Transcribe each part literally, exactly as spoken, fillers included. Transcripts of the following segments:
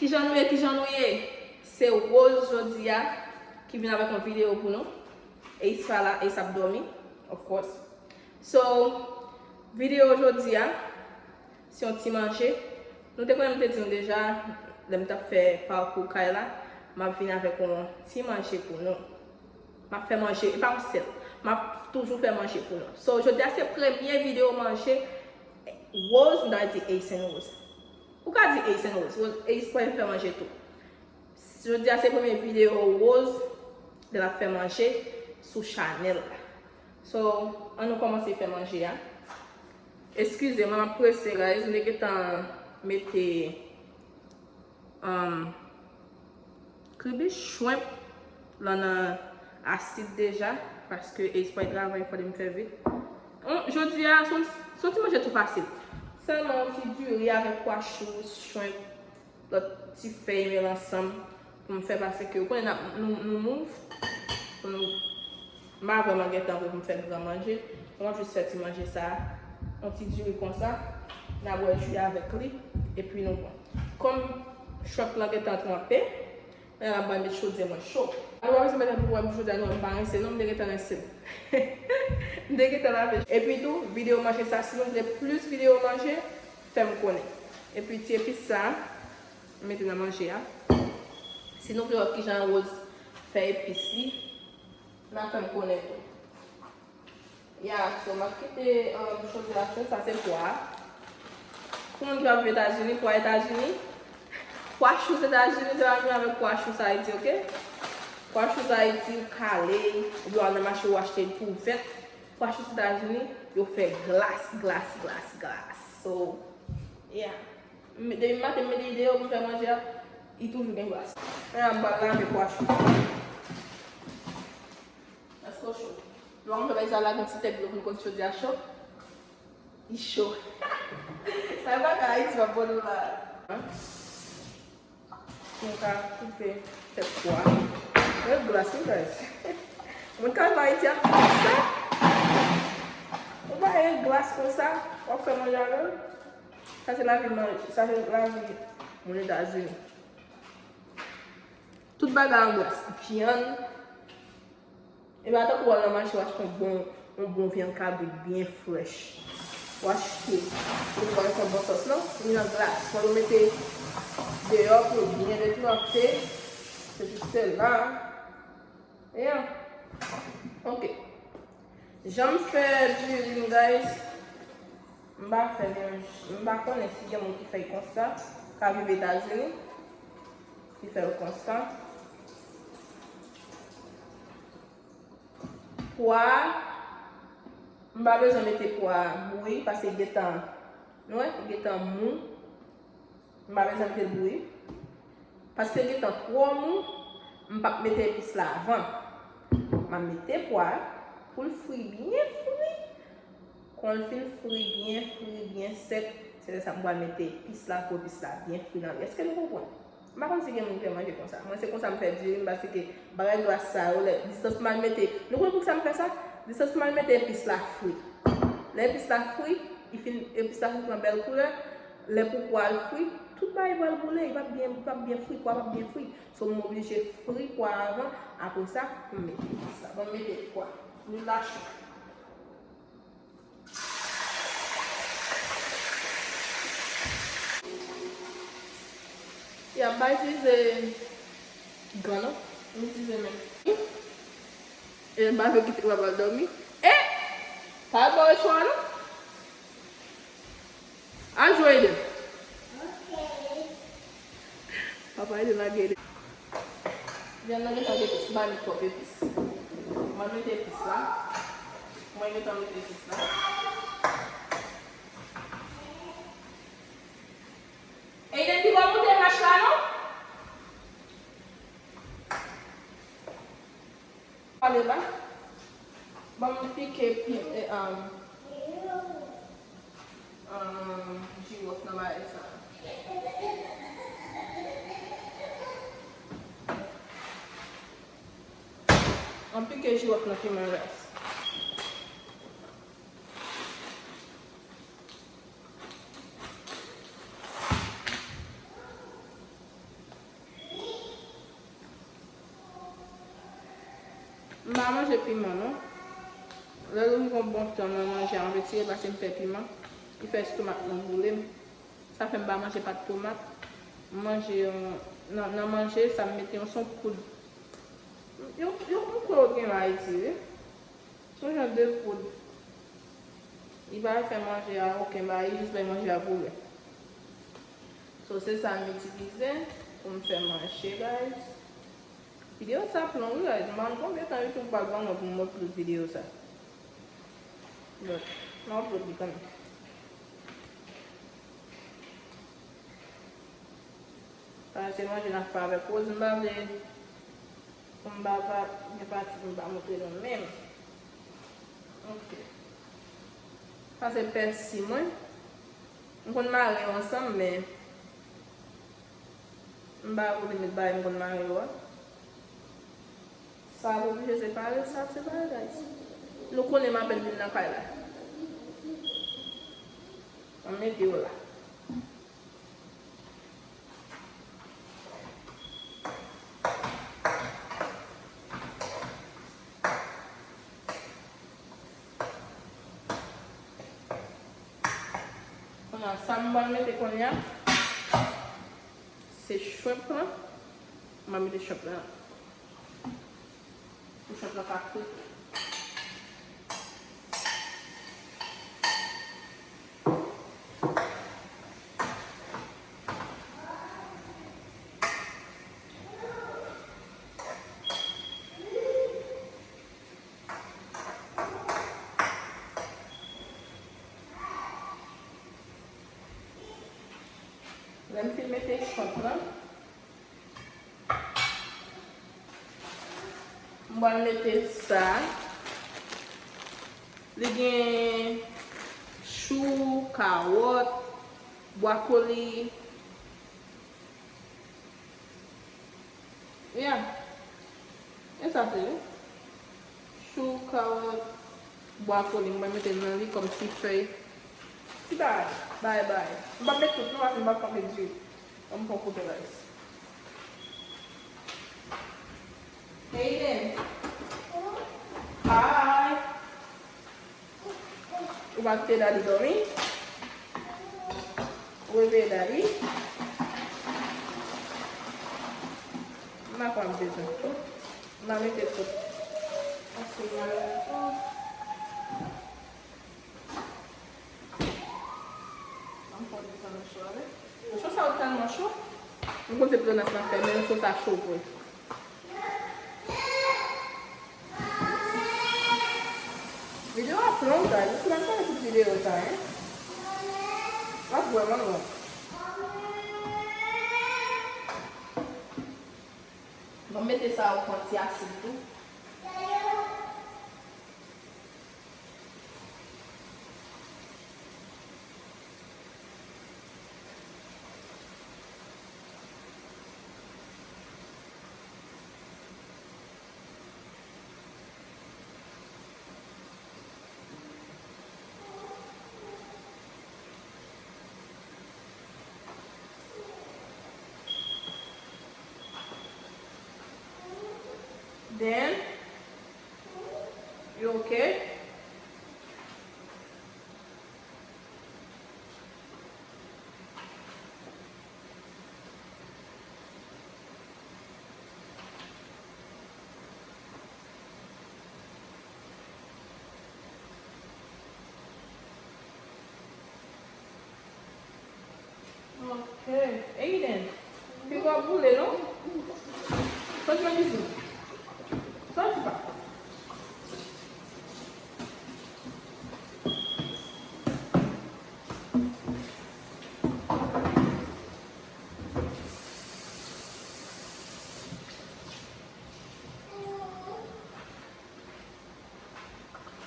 Kijan nou ye, kijan nou ye? Se Rose jodi a ki vin avèk yon videyo pou nou. Ace pa la, Ace ap dòmi, of course. So, videyo jodi a, se yon ti manje. Nou te konnen m te di nou deja, lè m t ap fè pakou kay la, m ap vin avèk yon ti manje pou nou. M ap fè manje, e pa yon sèl. M ap toujou fè manje pou nou. So, jodi a se premye videyo manje Rose, m ta di Ace and Rose. Ou ka di Ace and Rose. Rose, Ace pral fè manje tou. Jodi a se premye videyo Rose lè l ap fè manje sou chanèl la. So, ann nou kòmanse fè manje a. Eskize mwen, m ap prese, guys. M te gentan mete, um, kribi shrimp lan nan asid deja, paske Ace pral travay, fòde m fè vit. Hum, jodi a, se yon, se yon ti manje tou fasil. Sèlman yon ti diri avèk pwa chou, shrimp, lòt ti fèy mele ansanm pou m fè, paske ou konnen n ap, nou, nou move pou nou. M pa vrèman gen tan pou m fè gran manje. M ap jis fè ti manje sa a, yon ti diri konsa. N ap bwè ji avèk li, epi nou bon. Kòm shrimp lan gentan tranpe, men la m pral met chodyè mwen cho. Alò, w ap met pou wè m chodyè, non, m pa rense, non, m te gentan rense l. M te gentan lave. Epi tou, videyo manje sa, si nou vle plis videyo manje, fè m konnen. Epi ti epis sa, m mete nan manje a. Si nou vle wè kijan Rose fè epis li, n a fè m konnen tou. Ya, so m ap kite, um, chodyè a cho, sa se pwa. Pou moun ki pa viv Etazini, pwa Etazini, pwa chou Etazini, se pa menm avèk pwa chou Ayiti, oke? Pwa chou Ayiti, ou kale, oubyen w al nan mache, ou achte l tou vèt. Pwa chou Etazini, yo fè glas, glas, glas, glas. So, yeah. M, depi maten, m mete ide yo pou m fè manje a, li toujou gen glas. Men m pral lave pwa chou. Èske w cho? Nou pa konn fè bagay sa lage yon ti tèt dlo pou n koz chodyè a cho. Li cho. Sa e bagay Ayiti m ap ban nou la. Pou m ka koupe tèt pwa. Yon glas, wi, guys. Moun k al nan Ayiti ap konsa. Ou ba yon glas konsa, w ap fè manje avè l. Sa se lavi manje, sa se lavi moun Etazini. Tout bagay an glas. Vyann. E pa tankou w al nan mache, w achte yon bon, yon bon vyann kabrit byen frèch. W achte. Ou pa mete yon bon sòs, non. Li nan glas. Fò yo mete deyò pou l byen detranpe. Se tout sèl la. Yeah. Ok. Jan m fè diri m, guys, m pa fè menm, m pa konnen si gen moun ki fè l konsa, ka viv Etazini, ki fè l konsa. Pwa, m pa bezwen mete pwa bouyi, paske gentan, nou wè, gentan mou. M pa bezwen mete l bouyi. Paske l gentan twò mou, m p ap mete epis la avan. M ap mete pwa a pou l fri byen fri. Kon l fin fri byen fri, byen sèk, se lè sa m pral mete epis la pou epis la byen fri nan li. Èske nou konprann? M pa konn si gen moun ki fè manje konsa. Mwen, se konsa m fè diri m, paske bagay glas sa yo, lè, distans m al mete, nou konn poukisa m fè sa? Distans m al mete epis la fri. Lè epis la fri, li fin, epis la fin pran bèl koulè, lè pou pwa a fri, tout bagay pral boule, li p ap byen, li p ap byen fri, pwa a p ap byen fri. So, m oblije fri pwa a avan, apre sa, pou m mete epis la. Bon, m mete pwa. Lwil la cho. Ya, m pa itilize gan, non. M itilize men. E m pa vle kite papa dòmi. E! Pa bò e cho a, non. Al jwe, Eden. Papa Eden lage Eden. Vyann nan gentan gen epis, m pa met twòp epis. Mwen mete epis la. Mwen gentan mete epis la. Eden, pi bò moute mach la, non? Pale la. Ban m pike pi, e, um, um, jiwòf nan bagay sa. An pike jiwòf nan piman, guys. M pa manje piman, non. Lè l rive yon bon tan nan manje a, m retire l paske m pè piman. Li fè estomak mwen boule m. Sa fè m pa manje pat tomat. M manje yon, nan, nan manje sa, m mete yon, se yon poud. Yon, yon, m kwè yo t gen l Ayiti, wi. Se yon jan de poud. Li pa fè manje a okenn bagay, li jis bay manje a boule. So, se sa m itilize pou m fè manje, guys. Videyo sa ap long, wi, guys. M pa konn konbyen tan YouTube pral ban mwen pou m upload videyo sa. But, m ap upload li kanmenm. Sa se manje n ap fè avèk Rose. M pa vle pou m pa, pa gen pati pou m pa montre nou menm. Ok. Sa se pèsi mwen. M konn mare yo ansanm, men m pa vle met bagay m konn mare yo a. Sa ap oblije separe, sa ap separe, guys. Nou konnen m apèn vin nan kay la. Ann mete yo la. Kounye a, sa m pral mete kounye a, se shrimp lan. M pral mete shrimp lan. Pou shrimp lan ka kri. Lè m fin mete shrimp lan, m pral mete sa. Li gen chou, kawòt, bwakoli. Yeah. E sa se, wi. Chou, kawòt, bwakoli. M pral mete nan li kòmsi fèy. Ti bagay, bagay, bagay. M p ap met tout non, paske m p ap kanpe di. Ban m pran kouto, guys. Aiden. Hi. Ou pa kite Daddy dòmi? Ou reveye Daddy? M pa kwè m bezwen tout. M a mete tout. Paske m a mete tout. Ann pran ti sa nan cho a, wi. Cho sa yo tèlman cho. M konn se plenans m ap fè, men cho sa cho vre. Videyo a ap long, guys. Ou pa fè tout videyo sa, hein? L ap vrèman long. Mwen mete sa yo pran ti asid tou. Then, you okay? Ok. Aiden, piga w ap boule, non? Soti nan kizin. Soti pa.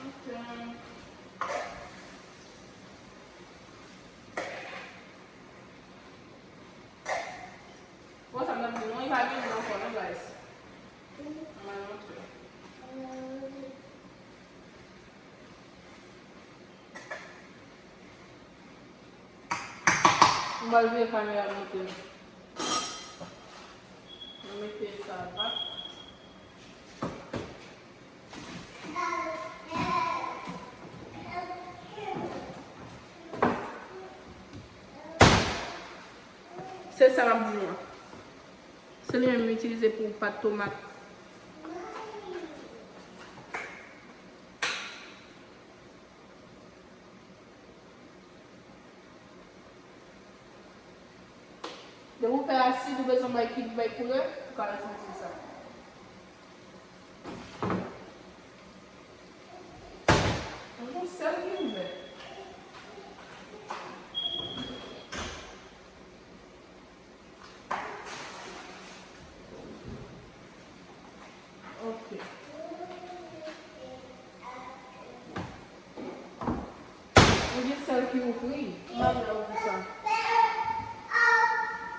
Ok. Bon, sa m t ap di nou, li pa gen moun ankò non, guys. Mwen montre. M pral vire kamera montre nou. Mwen mete sa back. Sa m ap di nou an. Se li menm m itilize pou pat tomat. Depi w fè asid, ou bezwen bay ki bay koulè, ou ka mete sa. Mwen gon sèl ki ouvè. Ok. Ou gen sèl ki ouvri. M pa vle ouvri sa.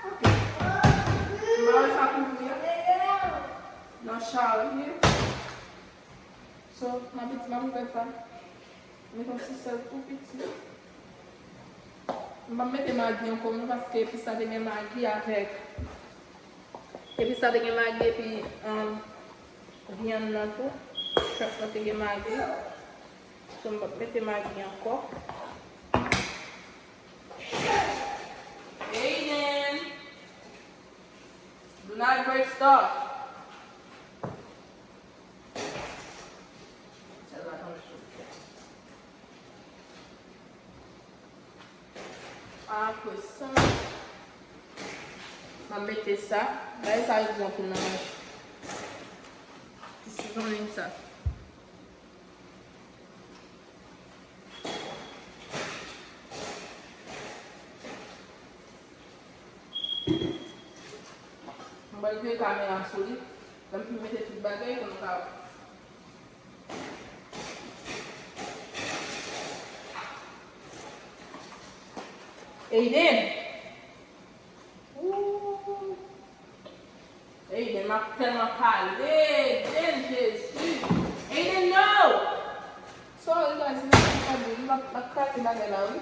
Ok. M pa wè sa k ouvri a. Nan chari. So, m ap di m ap ouvè sa. Met yon ti sèl tou piti. M p ap mete magi ankò non, paske epis la te gen magi avèk. Epis la te gen magi epi, um, vyann nan tou. Shrimp nan te gen magi. So, m p ap mete magi ankò. Aiden! Do not break stuff. Sèl la tann sou. Apre sa, m ap mete sa. Bagay sa yo bon pou nan manje. Ti seasoning sa. Mwen pral vire kamera sou li. Lè m fin mete tout bagay, pou nou ka. Aiden! Ooh! Aiden, m ap tèlman pale. Aiden, Jezi. Aiden, no! Sorry, guys, m ap pale. M ap, m ap kraze bagay la, wi.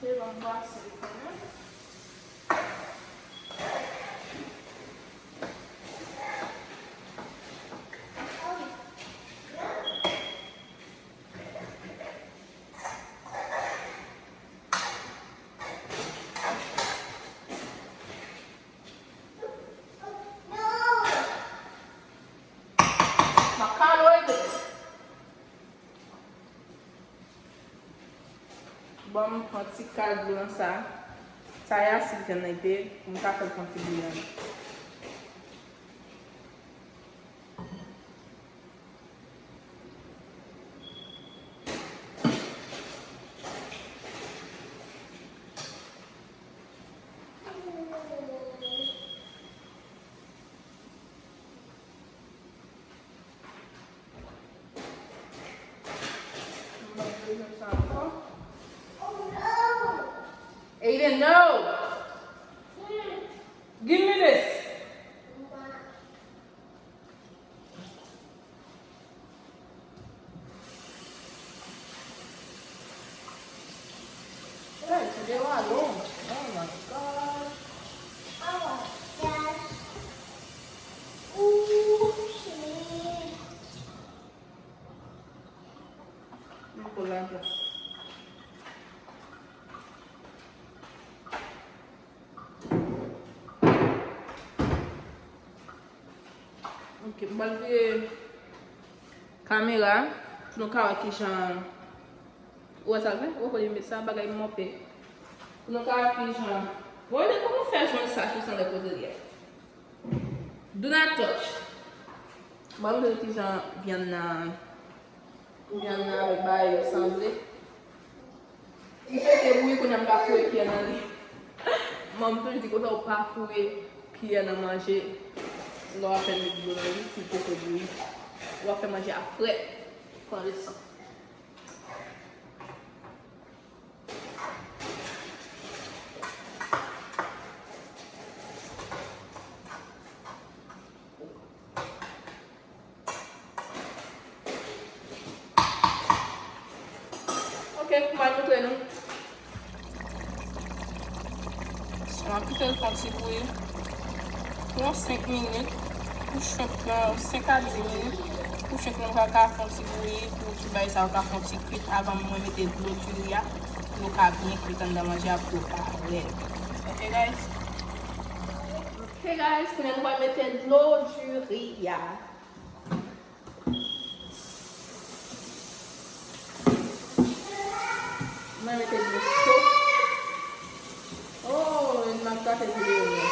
Se bon, m pase li kanmenm. Bon, m pran ti kal dlo nan sa. Sa e asid vyann nan te ye, pou m ka fè l fè yon ti bouyi. Aiden, no! Give me this! Hey, today was long. Oh my God. Ooh, shit. Mwen pou lajan. Ok, m pral vire kamera pou nou ka wè kijan, ou wè sa l fè? Ou wè kote m met sa, bagay mòpe. Pou nou ka wè kijan. Bon, e kòman fè jwenn sa sou san lè kote l ye? Do not touch. M pral montre kijan vyann nan, vyann nan avèk bagay yo sanble. Li pete bouyi, kounye a m ka foure kiyè nan li. Manman m toujou di konsa ou pa foure kiyè nan manje lè w ap fè met dlo nan li, si l poko bouyi. Ou ap fè manje a frèt, pran leson. Ok, m pral montre nou. So, m ap kite l fè yon ti bouyi pou yon senk minit. Pou shrimp lan, senk a dis minit. Pou shrimp lan, m pral ka fè yon ti bouyi pou ti bagay sa yo ka fè yon ti kwit avan mwen mete dlo diri a. Yo ka byen kwit anndan manje a pou yo pa rèd. Ok, guys? Ok, guys, kounye a nou pral mete dlo diri a. Mwen mete dlo cho. Oh, m ap gate videyo mwen.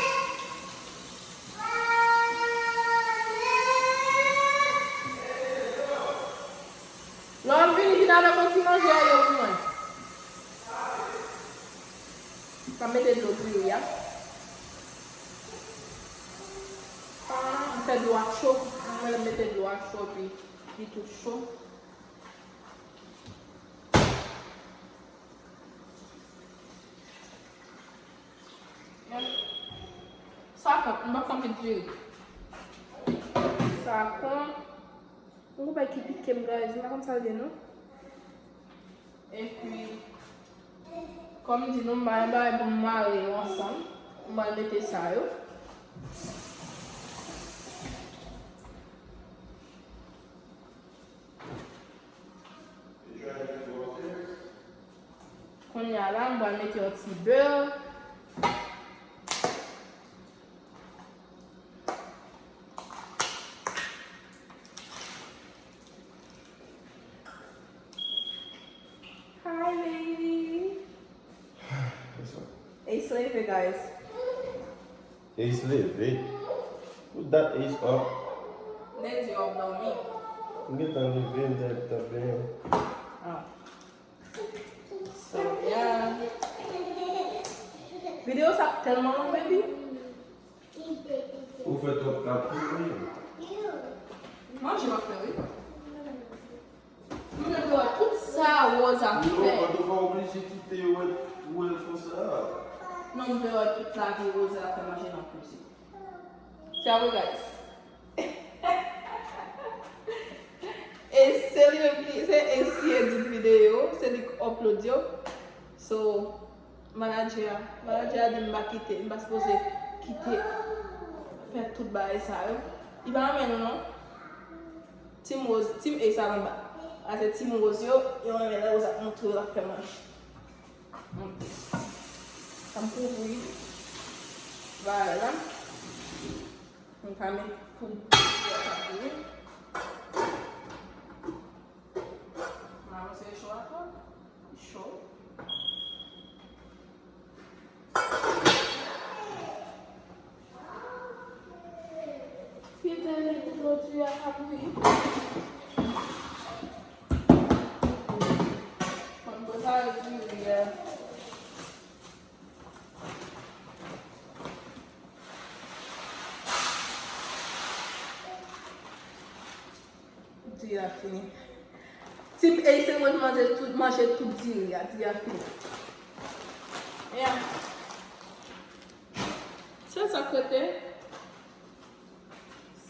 Lè w vini, vin avèk yon ti manje a yo pou mwen. M ap mete dlo diri a. Ah, m fè dlo a cho. Mwen mete dlo a cho, epi li tou cho. Sa kont, m pa fè anpil diri. Sa kont. Yon bagay ki pike m, guys, m pa konn sa l ye, non. Epi, kòm m di nou, m ba yon bagay pou m mare yo ansanm. M pral mete sa yo. Kounye a la, m pral mete yon ti bè. Hi, baby. Ace leve, guys. Ace leve? Put that Ace up. Nenzi ap dòmi. M gentan leve, m te ap tape. Ah. So, yeah. Videyo sa ap tèlman long, baby. Ou fè twòp kalkil, wi. Manje w ap fè, wi. M vle wè tout sa Rose ap fè. Non, ou pa oblije kite yo wè, wè l konsa. Non, m vle wè tout lavi Rose ap fè manje nan kwizin. Se apre, guys. E se li menm ki, se Ace ki edit videyo, se li k upload yo. So, manadjè a, manadjè a di m pa kite, m pa sipoze kite fè tout bagay sa yo. Li pa renmen nou non. Team Rose, Team Ace al anba. Ase Team Rose yo, yo renmen lè Rose ap montre yo l ap fè manje. Sa m kouvri bagay la. M ka met pou m ka kouvri. M avanse cho atò. Cho. Kite li pou dlo diri a ka bouyi. Konn prepare diri a. Diri a fini. Team Ace mwen manje tout, manje tout diri a. Diri a fini. Yeah. Se sa k rete.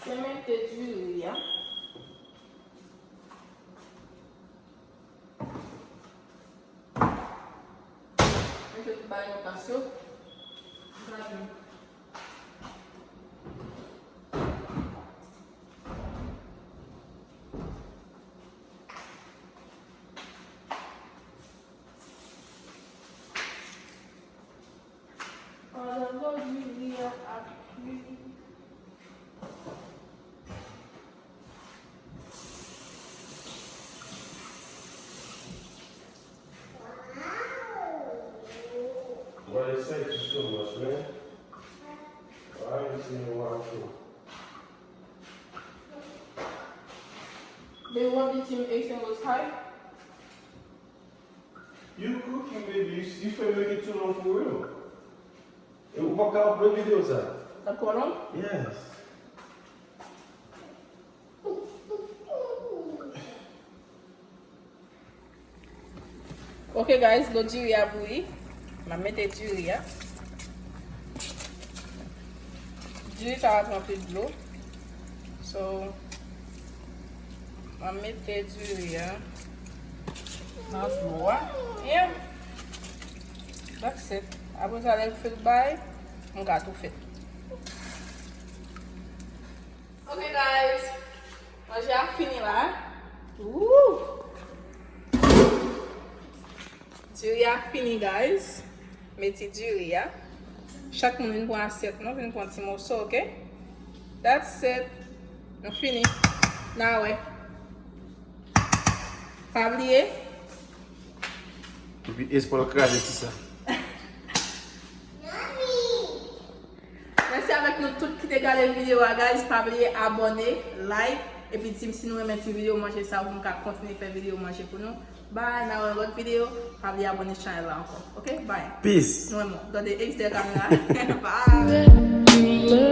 Se mete diri a. Mete tout bagay nan plas yo. Pandan diri a ap bouyi. Why you say it so much, man? Why you saying wow too? They want the team Ace and was hype. You cooking, baby. You, you feel make it too long for real. E ou p ap ka upload videyo sa? L ap twò long? Yes. Ok guys, dlo diri a bouyi. M ap mete diri a. Diri sa va pran plis dlo. So, m ap mete diri a nan dlo a. Yeah. That's it. Apre sa, lè l fin bay, m ka tou fè. Ok guys, manje a fini la. Woo! Diri a fini, guys. Mete diri a. Chak moun vin pran asyèt nou, vin pran ti moso, ok? That's it. Nou fini. N a wè. Pa bliye. Epi espwa l kraze ti sa. Mèsi avèk nou tout ki te gade videyo a, guys. Pa bliye abòne, like, epi di m si nou renmen ti videyo manje sa pou m ka kontinye fè videyo manje pou nou. Bye, n a wè lòt videyo. Pa bliye abòne chanèl la ankò. Ok, bye. Peace. Nou renmen w. Tande, ex de kamera. Bye.